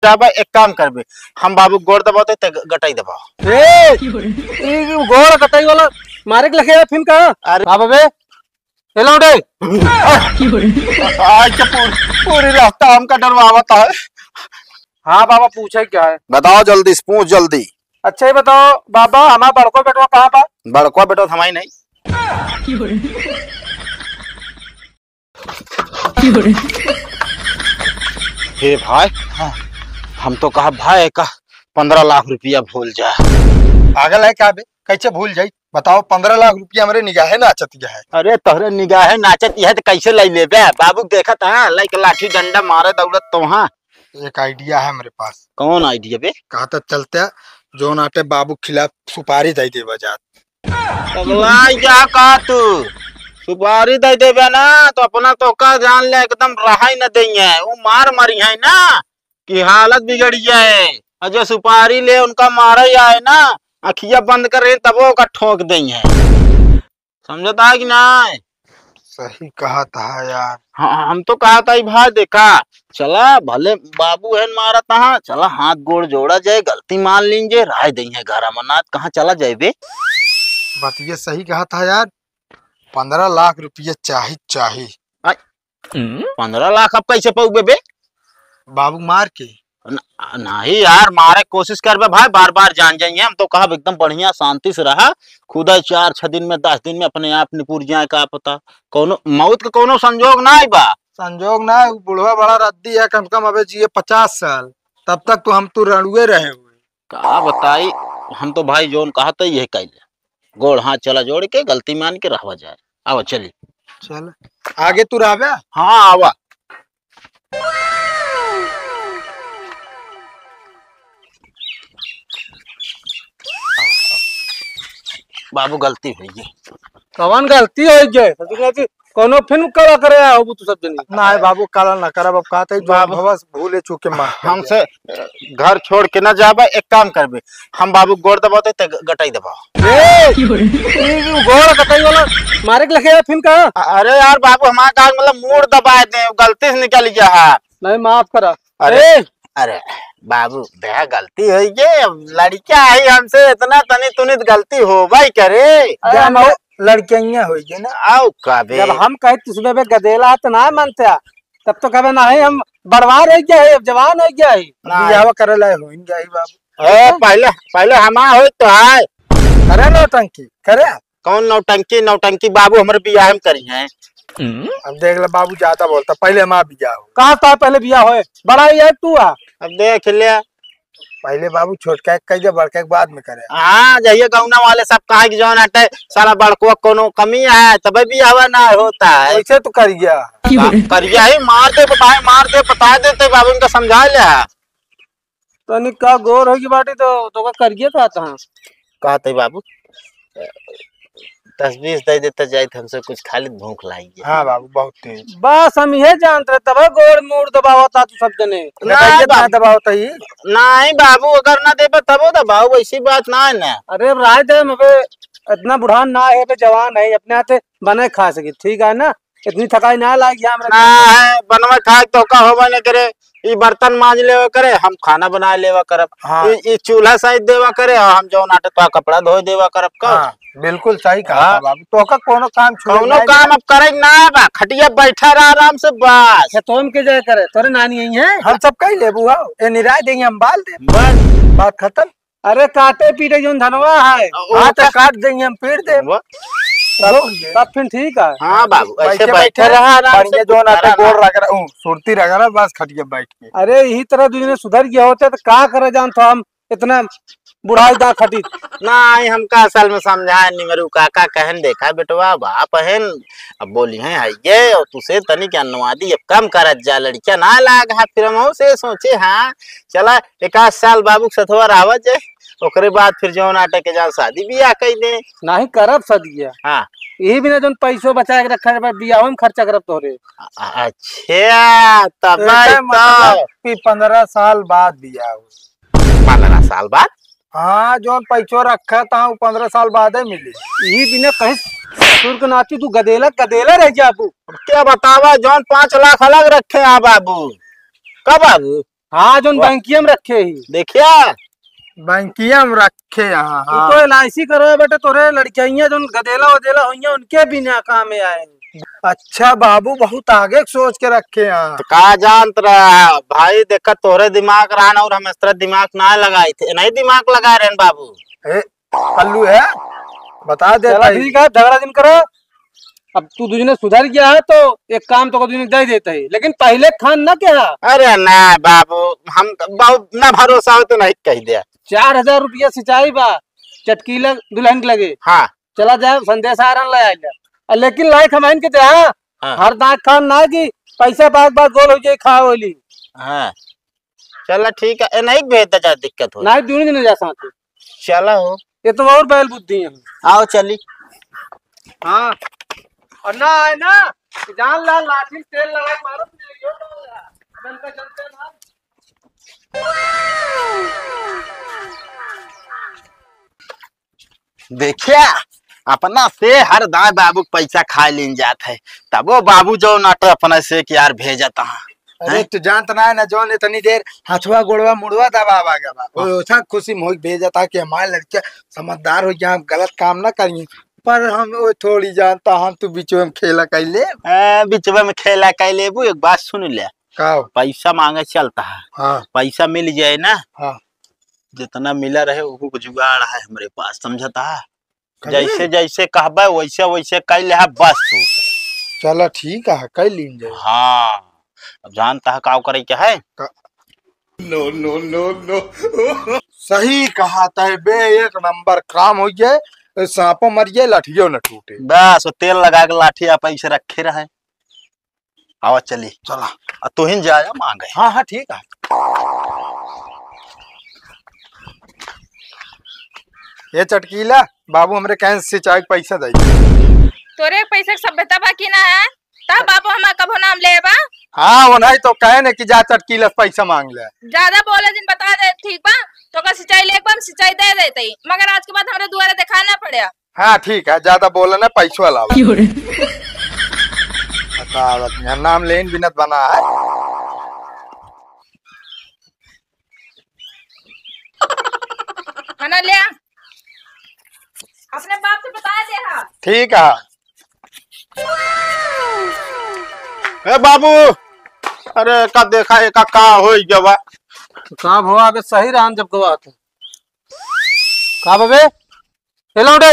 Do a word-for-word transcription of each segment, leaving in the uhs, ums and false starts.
निपटाबा, एक काम करबे, हम बाबू गोड़ दबावत है, ते गटाई दबाओ। ए, ई गोड़ गटाई वाला मारे के लगे फिन कहा? अरे बाबा बे, ए लौंडे। आज के पूरी, पूरी रास्ता हमका डरवावत है। हाँ बाबा, पूछे क्या है? बताओ जल्दी से, पूछ जल्दी। अच्छा, ये बताओ बाबा, हमारा बड़को बेटवा कहाँ बा? बड़को बेटवा तो हमारी नहीं। हे भाई, हाँ। हम तो कहा भाई का पन्द्रह लाख रुपया भूल जा। पागल है क्या बे? कैसे भूल जाई? बताओ, पन्द्रह लाख रुपया हमरे निगाहे नाचत है। अरे, तोहरे निगाहे नाचत है तो कैसे लाई लेबे? बाबू देखत है, लाई के लाठी डंडा मारे दौड़त तो हाँ। एक idea है मेरे पास। कौन idea बे? कहा तो चलते हैं, जोन आटे बाबू खिलाफ सुपारी दे देवा जात। पगलाई जा का तू? सुपारी दे देबे ना तो अपना तो का जान ले, एकदम रहाई न देइहैं। वो मार मारी है ना कि हालत बिगड़ जाए। और जो सुपारी ले उनका मारा ही आए ना, अखिया बंद कर रहे तबो ओका ठोक देइहैं। समझता है कि ना? सही कहा था यार। हाँ, हम तो कहा था भाई, देखा, चला भले बाबू है मारा तहा, चला हाथ गोड़ जोड़ा जाए, गलती मान लीन जाए, राय देइहैं घर अमरनाथ, कहाँ चला जाए बे? बात ये सही कहा था यार, पन्द्रह लाख रुपये चाही, चाही। आई, पन्द्रह लाख अब कैसे पउबे बे? बाबू मार के। न-, नहीं यार, मारे कोशिश करबे भाई, बार बार जान जाइए। हम तो कहब एकदम बढ़िया शांति से रहा, खुदा चार छह दिन में, दस दिन में अपने आप निपुर जाए, का पता। कौनो मौत के कौनो संजोग ना आई बा। संजोग ना, उ बुढ़वा बड़ा रद्दी है, कम से कम अबे जिए पचास साल, तब तक तो हम तू रणुए रहे हुए। का बताई, हम तो भाई जौन कहा था यह कैले। गोड़ हाथ चला जोड़ के गलती मान के रहवा जाए। आवा चली। चल, आगे तू रहबे? हाँ, आवा। बाबू, गलती होइ गई। कवन गलती होइ गई? ससुर जी, कौनो फिल्म कला करे आया हो तू सब जनी? नहीं बाबू, कला ना करब। अब कहते ही जो बाबू, भवस भूले चूके माफ कर हमसे दिया। घर छोड़ के ना जाबा, एक काम करबे, हम बाबू गोड़ दबावते ते गटाई दबाओ। ए, ई गोड़ गटाई वाला मारे के लगे फिन का? अरे यार बाबू, हमारा का मतलब मूड़ दबाए दे, गलती से निकल गया है। नहीं, माफ करा। अरे, ए! अरे बाबू, बेहा गलती होइ गई, अब लड़का है हमसे, इतना तनी तुनित गलती होबा ही करे। अरे हम लड़कियां होइ गई ना। आओ का बे? जब हम कहे तुसबे बे गदेला है तो ना मानते आ, तब तो कबे नहीं, हम बड़वा रह गया है, अब जवान हो गया है। ना। बियाह करे लाए हो, इन गया ही बाबू। ए, पहले, पहले हमार होई तो है। करे नौटंकी, करे। कौन नौटंकी? नौटंकी बाबू हमरे बियाह में करी हैं। अब देख ले बाबू, ज्यादा बोलता, पहले हमार बियाह हो। कहाँ था पहले बियाह होए? बड़ा ही है तू आ। अब देख ले। पहले बाबू छोटका के कह दे, बड़का के बाद में करे। हाँ, जहिए गौना वाले सब कहा कि जौन हटे साला बड़को कोनो कमी है, तबे बियाह ना होता है। वैसे तो करिया। करिया ही मार दे, भाई मार दे, बता देते बाबू, इनका समझा ले। तनी का गोर होगी बाटी तो, तो का करिए कहत हाँ। कहत है बाबू, दस बीस दे देता जाए तो हमसे कुछ खा लेत, भूख लागी है। हाँ बाबू, बहुत तेज। बस हम इहे जानत रहे, तब गोड़ मूड़ दबावत आ तू सब जने। ना बेटा, इज्जत ना बाबू। दबावत ही। नहीं बाबू, अगर ना देबे तबो दबाओ, वैसी बात ना है ना। अरे अब राय दे, मबे इतना बुढ़ान ना है, बे जवान है, अपने हाथे बने खा सके, ठीक है ना? इतनी थकाई ना लाग गया हमरा। ना है, बनवा खाए तो का होबे न करे। ई बर्तन मांज लेवा करे, हम खाना बना लेवा करब। हाँ। ई, ई चूल्हा साइज देवा करे, और हम जौन आटे तो कपड़ा धोए देवा करब का। हाँ, बिल्कुल सही कहा हाँ। बाबू। तो का कोनो काम छोड़े कौनो ना काम जाए। अब करे ना बा, खटिया बैठा रहा आराम से बस। खेतों के जाए करे, तोरे नानी यही है। हम सब कही लेबू हो, ए निराय देंगे हम बाल दे। बस। बात खत्म। अरे काटे पीटे जौन धनवा है। ओ, हाँ, तो का- काट देंगे हम, पीट दे। वो? तब, तब फिर ठीक है। हाँ बाबू, ऐसे बैठे बैठे बैठे रहा आराम से, बढ़िया जौन आटे आराम। गोड़ रगड़ा, ऊ, सुरती रगड़ा, बस खटिया बैठ के। अरे यही तरह दुनिया सुधर गया होते तो का करे जान था हम इतना बुढ़ाई दा खटी। नहीं, हमका असल में समझाए निमरू काका कहन देखा बेटवा बाप हन, अब बोली हैं है ये और तुसे तनी के अनुवादी अब कम करत जा लड़किया ना लाग हा, फिर हम से सोचे हाँ चला एक आध साल बाबू के सथवा रहवा जाए, ओकरे बाद फिर जौन आटे के जान शादी बियाह कई दे। नहीं करब सदिया। हाँ। यही बिना जौन पैसो बचा के रखा है, बियाह में खर्चा करब तोहरे। अ-, अच्छा, तब एकर तो मतलब कि पन्द्रह साल बाद बियाह हो। पन्द्रह साल बाद? हाँ, जौन पैसो रखा था, वो पन्द्रह साल बाद ही मिली। यही बिना कहीं ससुर के नाती तू गदेला, गदेला रह जाबू। अब क्या बतावा, जौन पाँच लाख अलग रखे हैं बाबू। का बाबू? हाँ, जोन वाह। बैंकिया में रखे ही। देखिया? बैंकिया में रखे यहाँ, तू हाँ। तो एल आई सी करवा बेटे, तोरे लड़कियाँ जोन गदेला वदेला होइया, उनके बिना काम में आए। अच्छा बाबू, बहुत आगे सोच के रखे हैं। तो का जानत रहा भाई, देखा तोरे दिमाग रहन और हम इस तरह दिमाग ना लगाए थे, नहीं दिमाग लगा रहे हैं बाबू। ए, कल्लू है, बता दे चला भाई। ठीक है, झगड़ा जिन करो। अब तू दुजने सुधर गया है तो एक काम तो दुजने दे देते हैं, लेकिन पहले खान ना क्या? अरे ना बाबू, हम बहुत ना भरोसा हो तो नहीं कह दिया। चार हजार रुपया सिंचाई बा, चटकीला दुल्हन के लगे। हाँ। चला जाए, संदेश आ रहा ले आइले। आ, लेकिन लाइक हम आइन के दे, हाँ? हाँ। हर दांत खान ना कि पैसा बाग बाग गोल हो जाए, खा होली। हाँ। चला ठीक है, ए, नहीं भेज दे, जा दिक्कत हो। नहीं, दोनों दिन जा साथ। चला हो। ये तो और बैल बुद्धि है। आओ चली। हाँ। और ना आए ना, जान ला लाठी में तेल लगा के मारो, तुझे यो ना लगा। अब इनका चलते ना। देखिया, अपना से हर दाएं बाबू के पैसा खा लीन जात है, तबो बाबू जो नाटो अपने से कि यार भेजत हाँ। अरे हैं? तू जानत ना है ना, जौन इतनी देर हथवा गोड़वा मुड़वा दबावा गवा, हाँ। वो ओछा खुशी में होई भेजत हा कि हमारे लड़के समझदार हो गया, हम गलत काम ना करिए, पर हम वो थोड़ी जानता, हम तू बीचवे में खेला कैले। ए, बीचवे में खेला कैले, वो एक बात सुन ले। का हो? पैसा मांगे चलता है। हाँ। पैसा मिल जाए ना, हाँ। जितना मिला रहे, ओहू को जुगाड़ है हमरे पास, समझता है? कभी? जैसे, जैसे कहबे, वैसे, वैसे कइ लेहा, बस तू। चला, ठीक है, कइ लीन जाए। हाँ, अब जानता है का करे के है? का? No, no, no, no। सही कहा तय बे, एक नंबर काम हो गए, सांपो मर गए, लाठियो न टूटे। बस, वो तेल लगा के लाठी आप ऐसे रखे रहे। आवा चली। चला। आ तोहिन जाया मांगे। हाँ, हाँ, ठीक है। ये चटकीला, बाबू हमरे कहें सिंचाई के पैसा दे। तोरे पैसे के सभ्यता बाकी ना है? ता बाबू हमार कभो नाम ले बा? हाँ, वो नहीं तो कहे ने कि जा चटकीला से पैसा मांग ले। ज्यादा बोले जिन बता दे, ठीक बा? तो का सिंचाई लेके बा, हम सिंचाई दे देते ही। मगर आज के बाद हमरे दुआरे देखा ना पड़े। हाँ, ठीक है, ज्यादा बोला ना, पैसवा लावा। क्यों रे? बतावा, यहाँ नाम लेन बिनत बना है। खाना ले आ। अपने बाप से बता दे हा। ठीक है। ए बाबू, अरे का देखा, एका का होई गवा? का भवा, अबे सही रहन जब गवा तो। का बबे? ए लौंडे।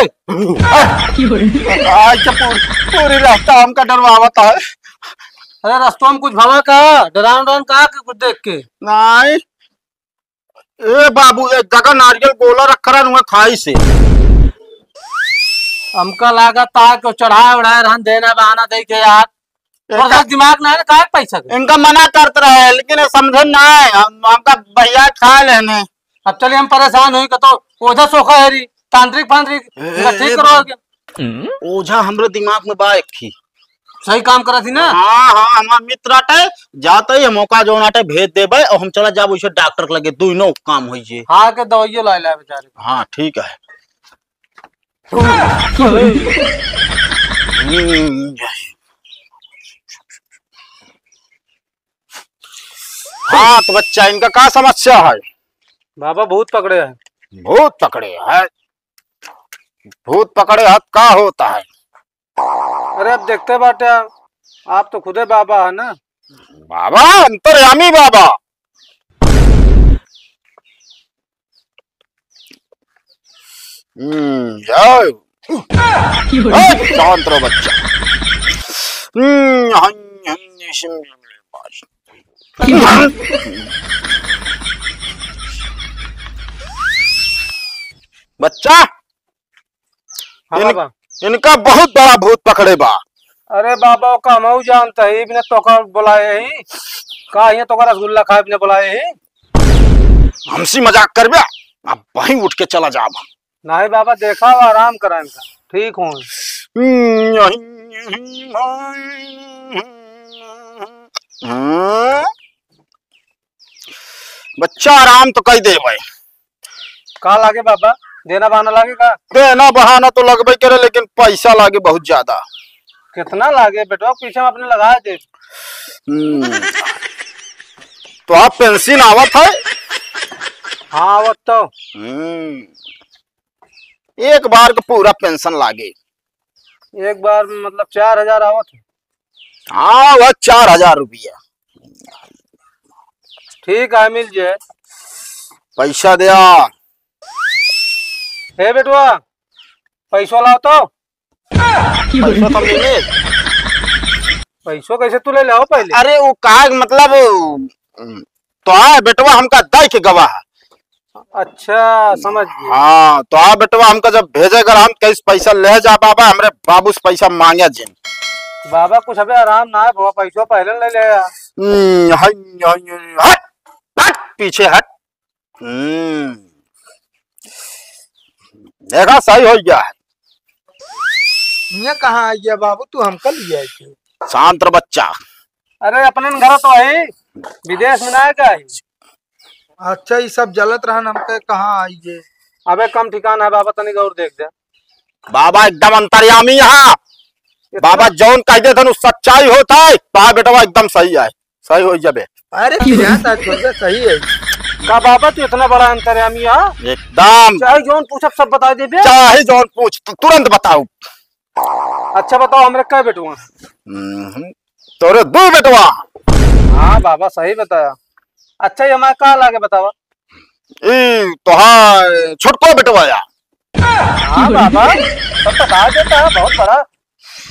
आज तो पूरी, पूरी रास्ता हमका डरवावत है। अरे रस्तवा में कुछ भवा का? डरान डरान का के कुछ देख के? नहीं। ए बाबू, एक जगह नारियल गोला रख रहन हुआ खाई से। हमका लागत है कि चढ़ाए उढ़ाए रहन देना बहाना दे के यार। इनका थोड़ा सा दिमाग ना है ना, काहे पैसा के? इनका मना करत रहे, लेकिन ये समझे ना है। हम, हमका भैया खा लेने। अब चलिए, हम परेशान हुई, कतो ओझा सोखा है री, तांत्रिक फांत्रिक, ए, इनका ए, ठीक ए, करो आगे। ओझा हमरे दिमाग में बा एक ही। सही काम करत ही ना? हाँ, हाँ, हमार मित्र आटे, जाते ही हम ओका जौन आटे भेज देबे और हम चला जाब उसे डॉक्टर के लगे, दुइनो काम होई जे। हाँ, के दवाइयो ला ला बेचारे। हाँ, ठीक है। हम्म। हाँ, तो बच्चा, इनका का समस्या है? बाबा, भूत पकड़े हैं। भूत पकड़े हैं? भूत पकड़े हैं, का होता है? अरे, अब देखते बाटे, आप तो खुदे बाबा है ना। बाबा, अंतर्यामी बाबा। हम्म, जाओ। ए, शांत रहो बच्चा। हम्म, हम्म, हम्म, हम्म। बच्चा, हाँ इन-, बाबा। इनका बहुत बड़ा भूत पकड़े बा। अरे बाबा, ओका हमहू जानत ही, बिना तोका बुलाए ही। का हियाँ तोका रसगुल्ला खाए बिना बुलाए ही? हमसे मजाक करबे? अब वहीं उठ के चला जाब हम। नहीं बाबा, देखा हो, आराम करा इनका, ठीक हो। हाँ? बच्चा आराम तो कई देबे। का लागे बाबा, देना बहाना लागे का? देना बहाना तो लगबे करे, लेकिन पैसा लागे बहुत ज्यादा। कितना लागे बेटवा, पीछे में अपने लगा दे। हम्म। तो आप पेंशन आवत है? हाँ, आवत तो। हम्म, एक बार का पूरा पेंशन लागे। एक बार में मतलब चार हजार आवत है? हाँ, वह चार हजार रुपया। ठीक है, मिल जाए। पैसा दिया। हे बेटवा, पैसो लाओ तो। पैसो तो मिले। पैसो कैसे तू ले ले आओ पहले? अरे वो का मतलब, तो आ बेटवा हमका दई के गवा है। अच्छा, समझ गए। हाँ, तो आ बेटवा हमका जब भेजे घर हम कैसे पैसा ले जा बाबा, हमरे बाबू से पैसा मांगे जिन। बाबा कुछ अबे आराम ना है बाबा, पैसो पहले ले ले आ। हम्म, हट, हट, हट, पीछे हट। हम्म। देखा, सही हो गया है। ये कहाँ आ गया बाबू, तू हमका लिया है के? शांत रह बच्चा। अरे, अपने घर तो है, विदेश में ना है का है? अच्छा, ये सब जलत रहन, हमके कहाँ आई जे? अबे, कम ठिकाना है बाबा, तनी गौर देख जा। बाबा एकदम अंतर्यामी है। इतना बाबा जौन कह देथन, उ सच्चाई होत है। पा बेटवा एकदम सही है। सही हो जाबे। अरे, तू यहाँ तक हो जा, सही है। का बाबा, तू इतना बड़ा अंतर्यामी है? एकदम। चाहे जौन पूछब, सब बता देबे। चाहे जौन पूछ, तू तुरंत बताओ। अच्छा बताओ, हमरे कै बेटवा? हम्म, तोरे दो बेटवा। हाँ बाबा, सही बताया। अच्छा, ये हमारे का लागे बतावा? ई तोहार छोटको बेटवा या? हाँ बाबा, सब बता देता है, बहुत बड़ा।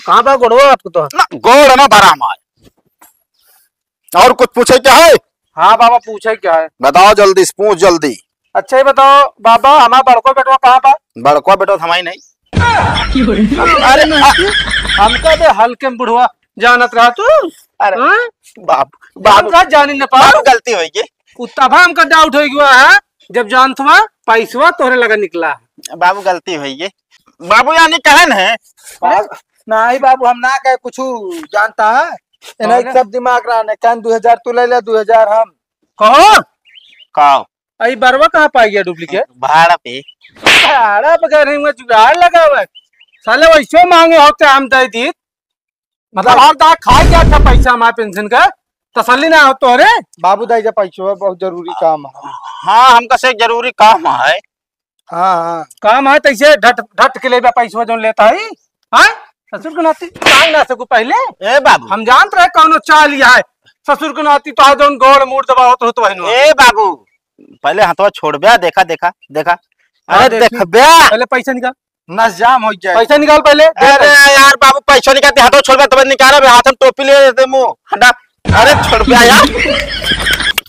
कहाँ बा गोड़वा आपको तो? ना, गोड़ ना भरा हमार। और कुछ पूछे क्या है? हाँ बाबा, पूछे क्या है? बताओ जल्दी से, पूछ जल्दी। अच्छा, ये बताओ बाबा, हमारा बड़को बेटवा कहाँ बा? बड़को बेटवा तो हमारी नहीं। अरे, आ, हमका दे हल्के में बुढ़वा जानत रहा तू? अरे, हाँ? बाप, जानत बाप, रहा, जानी न पाओ। बाप गलती होई गे। उ तब हमका डाउट हो गया है, जब जानत हुआ पैसवा तोहरे लगा निकला। बाबू गलती होई गे। बाबू यानी कहन है। अरे, नहीं बाबू, हम ना कहे कुछ जानता है। इन्हें कौन है? सब दिमाग रहने, कहन दो हजार तू ले ले, दो हजार हम। कहो? कहो। आई बरवा कहाँ पाई गया डुप्लीकेट? भाड़ा पे। भाड़ा पे गए रहे हुए, जुगाड़ लगा हुआ है। साले वैसे मांगे होते हम दे दी। मतलब हर दा खाए क्या था पैसा हमारे पेंशन का? तसल्ली ना हो तोहरे? बाबू दाई जा पैसवा बहुत जरूरी काम है। हाँ, हमका से जरूरी काम है। हाँ, हाँ। काम है तैसे ढट, ढट के लेबा पैसवा जौन लेता है। हाँ? ससुर के नाती मांग ना सकू पहले। ए बाबू। हम जानत रहे कौनो चाल ही है। ससुर के नाती तो आज जौन गोड़ मूड़ दबावत हो तो बहनवा। ए बाबू, पहले हथवा छोड़बे, देखा, देखा, देखा। हाँ, अरे देखी। देखबे। पहले पैसा निकाल। नस जाम हो जाए। पैसा निकाल पहले। अरे यार बाबू, पैसा निकालते, हाथों छोड़ दे, तब निकाला बे, हाथ में टोपी ले लेते मुंह। हटा। अरे छोड़ दे यार।